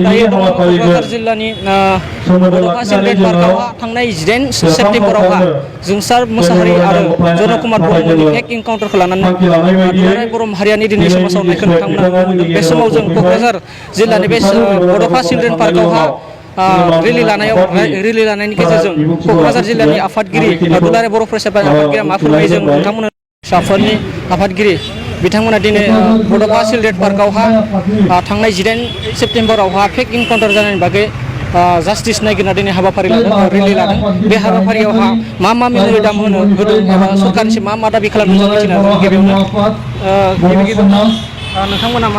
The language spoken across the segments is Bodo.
दायो दङ क'क्राझार जिल्लानि बड'फा चिल्ड्रेन पार्कआवहा थांनाय 18 सेप्तेम्बरावहा जोंसार मोसाहारि आरो जन कुमार ब्रह्मनि फेक इनकाउन्टारखौ लानानै दुलाराय बर' माहारियानि दिनै समाजाव नायखौ नोंथांमोना नुनो मोनदों। बे समाव जों क'क्राझार जिल्लानि बे बड'फा चिल्ड्रेन पार्कआवहा रेलि लानायनि गेजेरजों क'क्राझार जिल्लानि आफादगिरि दुलाराय बर' फरायसा आफादगिरिया मा फोरमायो जों नोंथांमोना आफादनि आफादगिरि बिथांमोना दिनै बड'फा चिल्ड्रेन पार्कआवहा थांनाय 18 सेप्तेम्बरावहा फेक इनकाउन्टार जानायनि बागै जास्टिस नागिरना दिनै हाबाफारि लादों रेलि लादों। बे हाबाफारियावहा मा मेम'रेन्डाम होदों एबा सरकारनिसिम मा दाबि खालामदों जों मिथिनो गिबियावनो नोंथांमोना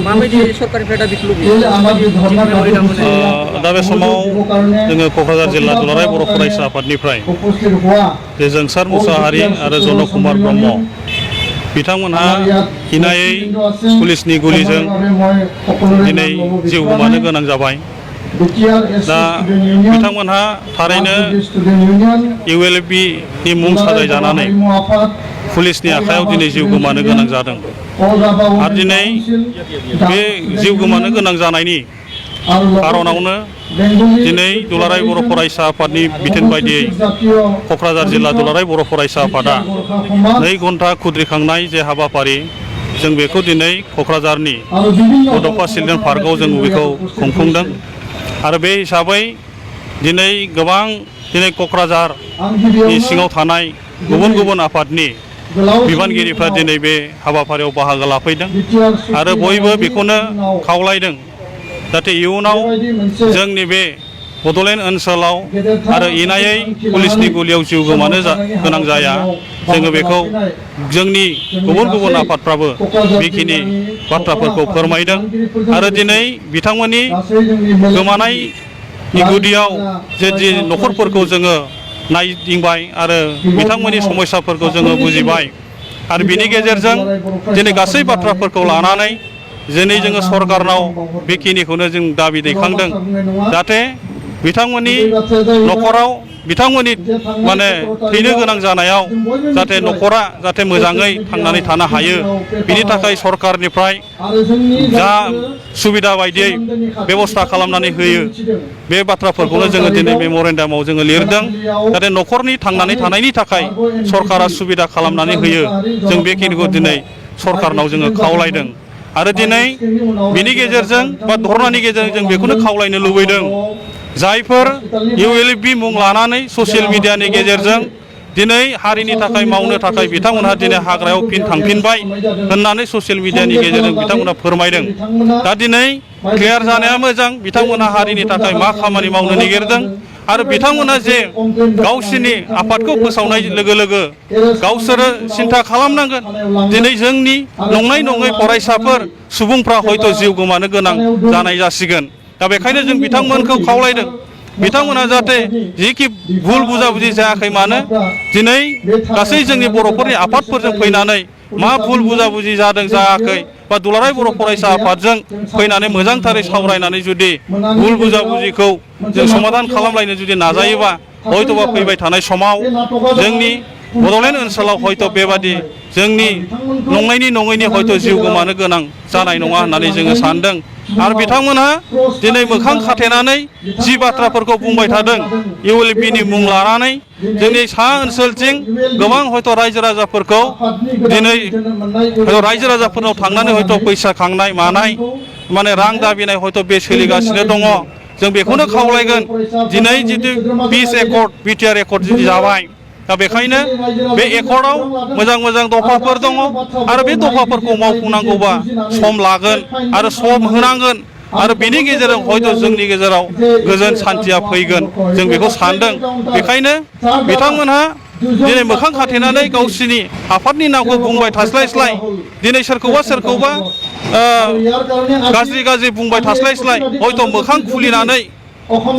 माबायदि सरकारनिफ्राय दाबिखौ लुबैयो दा बे समाव जोङो क'क्राझार जिल्ला दुलाराय बर' फरायसा आफादनिफ्राय जे जोंसार मुसाहारि आरो जन कुमार ब्रह्म बिथांमोनहा इनायै पुलिसनि गुलिजों दिनै जिउ गोमानो गोनां जाबाय। दा बिथांमोनहा थारैनो ULP-नि मुं साजायजानानै पुलिसनि आखायाव दिनै जिउ गोमानो गोनां जादों आरो दिनै बे जिउ गोमानो गोनां जानायनि खार'नावनो दिनै दुलाराय बर' फरायसा आफादनि बिथोन बायदियै क'क्राझार जिल्ला दुलाराय बर' फरायसा आफादा 2 घन्टा खुद्रिखांनाय जे हाबाफारि जों बेखौ दिनै क'क्राझारनि बड'फा चिल्ड्रेन पार्कआव जों बेखौ खुंफुंदों आरो बे हिसाबै दिनै गोबां क'क्राझारनि सिङाव थानाय गुबुन आफादनि बिबानगिरिफ्रा दिनै बे हाबाफारियाव बाहागो लाफैदों आरो बयबो बेखौनो खावलायदों जाहाथे इयुनाव जोंनि बे बड'लेण्ड ओनसोलाव आरो इनायै पुलिसनि गुलियाव जिउ गोमानो गोनां जाया। जोङो बेखौ जोंनि गुबुन आफादफ्राबो बेखिनि बाथ्राफोरखौ फोरमायदों आरो दिनै बिथांमोननि गोमानायनि गुदियाव जे न'खरफोरखौ जोङो नायदिंबाय आरो बिथांमोननि समस्याफोरखौ जोङो बुजिबाय आरो बिनि गेजेरजों दिनै गासै बाथ्राफोरखौ लानानै दिनै जोङो सरकारनाव बेखिनिखौनो जों दाबि दैखांदों जाहाथे बिथांमोननि न'खराव बिथांमोननि थैनो गोनां जानायाव जाहाथे न'खरा मोजाङै थांनानै थानो हायो बिनि थाखाय सरकारनिफ्राय जा सुबिदा बायदियै बेबस्था खालामनानै होयो बे बाथ्राफोरखौनो जोङो दिनै मेम'रेन्डामाव जोङो लिरदों जाहाथे न'खरनि थांनानै थानायनि थाखाय सरकारा सुबिदा खालामनानै होयो। जों बेखिनिखौ दिनै सरकारनाव जोङो खावलायदों आरो दिनै बिनि गेजेरजों बा धरनानि गेजेरजों जों बेखौनो खावलायनो लुबैदों जायफोर ULP मुं लानानै ससियेल मिडियानि गेजेरजों दिनै हारिनि थाखाय मावनो थाखाय बिथांमोनहा दिनै हाग्रायाव थांफिनबाय होननानै ससियेल मिडियानि गेजेरजों बिथांमोनहा फोरमायदों। दा दिनै क्लियार जानाया मोजां बिथांमोनहा हारिनि थाखाय मा खामानि मावनो नागिरदों आरो बिथांमोना जे गावसोरनि आफादखौ फोसावनाय लोगो गावसोरो सिन्था खालामनांगोन दिनै जोंनि नङै फरायसाफोर सुबुंफ्रा हयथ' जिउ गोमानो गोनां जानाय जासिगोन। दा बेखायनो जों बिथांमोनखौ खावलायदों बिथांमोना जाहाथे जिखि भुल बुजाबुजि जायाखै मानो दिनै गासै जोंनि बर'फोरनि आफादफोरजों फैनानै मा भुल बुजाबुजि जादों जायाखै बा दुलाराय बर' फरायसा आफादजों फैनानै मोजांथारै सावरायनानै जुदि भुल बुजाबुजिखौ जों समाधान खालामलायनो जुदि नाजायोबा हयथ'बा फैबाय थानाय समाव जोंनि बड'लेण्ड ओनसोलाव हयथ' बेबादि जोंनि नङैनि हयथ' जिउ गोमानो गोनां जानाय नङा होननानै जोङो सानदों आरो बिथांमोनहा दिनै मोखां खाथेनानै जि बाथ्राफोरखौ बुंबाय थादों ULP-नि मुं लानानै जोंनि सा ओनसोलथिं गोबां हयथ' रायजो राजाफोरखौ दिनै रायजो राजाफोरनाव थांनानै हयथ' फैसा खांनाय मानाय रां दाबिनाय हयथ' बे सोलिगासिनो दङ। जों बेखौनो खावलायगोन दिनै जितु पिस एकर्ड BTR एकर्ड जुदि जाबाय दा बेखायनो बे एकर्डआव मोजां दफाफोर दङ आरो बे दफाफोरखौ मावफुंनांगौबा सम लागोन आरो सम होनांगोन आरो बेनि गेजेरजों हयथ' जोंनि गेजेराव गोजोन सान्थिया फैगोन जों बेखौ सानदों। बेखायनो बिथांमोनहा दिनै मोखां खाथेनानै गावसिनि आफादनि नामखौ बुंबाय थास्लायस्लाय दिनै सोरखौबा गाज्रि बुंबाय थास्लायस्लाय हयथ' मोखां खुलिनानै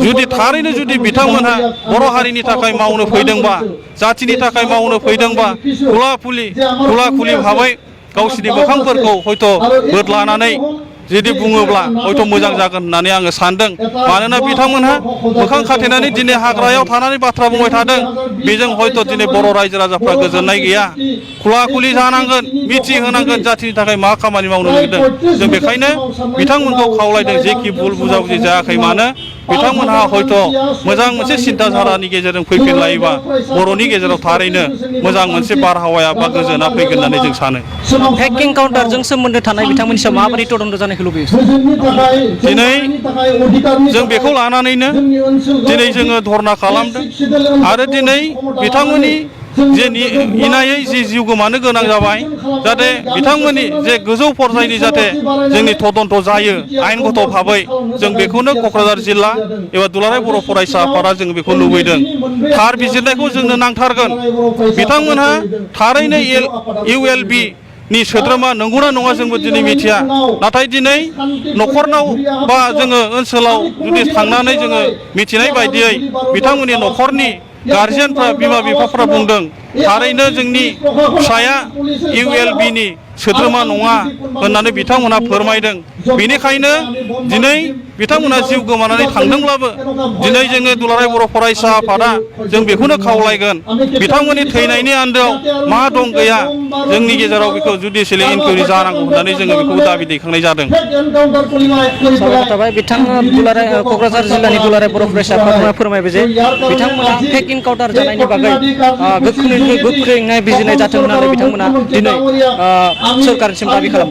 जुदि थारैनो जुदि बिथांमोनहा बर' हारिनि थाखाय मावनो फैदोंबा जाथिनि थाखाय मावनो फैदोंबा खुला खुलि भाबै गावसिनि मोखांफोरखौ हयथ' बोदलानानै जुदि बुङोब्ला हयथ' मोजां जागोन होननानै आङो सानदों मानोना बिथांमोनहा मोखां खाथेनानै दिनै हाग्रायाव थानानै बाथ्रा बुंबाय थादों बेजों हयथ' दिनै बर' रायजो राजाफ्रा गोजोननाय गैया खुला खुलि जानांगोन मिथिहोनांगोन जाथिनि थाखाय मा खामानि मावनो नागिरदों जों बेखायनो बिथांमोनखौ खावलायदों जेखि भुल बुजाबुजि जायाखै मानो बिथांमोनहा हयथ' मोजां मोनसे सिन्ताधारानि गेजेरजों फैफिनलायोबा बर'नि गेजेराव थारैनो मोजां मोनसे बारहावाया बा गोजोना फैगोन होननानै जों सानो हेकिं काउन्टारजों सोमोन्दो थानाय बिथांमोननि सायाव माबोरै तदन्त जानायखौ लुबैयो दिनै जों बेखौ लानानैनो दिनै जोङो धरना खालामदों आरो दिनै बिथांमोननि जे इनायै जि जिउ गोमानो गोनां जाबाय जाहाथे बिथांमोननि जे गोजौ पर्यायनि जाहाथे जोंनि तदन्त जायो आयेनगत भाबै जों बेखौनो क'क्राझार जिल्ला एबा दुलाराय बर' फरायसा आफादा जों बेखौ लुबैदों थार बिजिरनायखौ जोंनो नांथारगोन बिथांमोनहा थारैनो ULB नि सोद्रोमा नंगौना नङा जोंबो दिनै मिथिया नाथाय दिनै न'खरनाव बा जोङो ओनसोलाव जुदि थांनानै जोङो मिथिनाय बायदियै बिथांमोननि न'खरनि गार्जियानफ्रा बिमा बिफाफ्रा बुंदों थारैनो जोंनि फिसाया ULB नि सोद्रोमा नङा होननानै बिथांमोनहा फोरमायदों बेनिखायनो दिनै बिथांमोनहा जिउ गोमानानै थांदोंब्लाबो दिनै जोङो दुलाराय बर' फरायसा आफादा जों बेखौनो खावलायगोन बिथांमोननि थैनायनि आन्दोआव मा दं गैया जोंनि गेजेराव बेखौ जुडिसियेलि इनकुवारि जानांगौ होननानै जोङो बेखौ दाबि दैखांनाय जादों साबायखर थाबाय बिथाङा दुलाराय क'क्राझार जिल्लानि दुलाराय बर' फरायसा आफादआ फोरमायबाय जे बिथांमोना फेक इनकाउन्टार जानायनि बागै गोख्रै नायबिजिरनाय जाथों होननानै बिथांमोना दिनै सोरखारनिसिम दाबि खालामो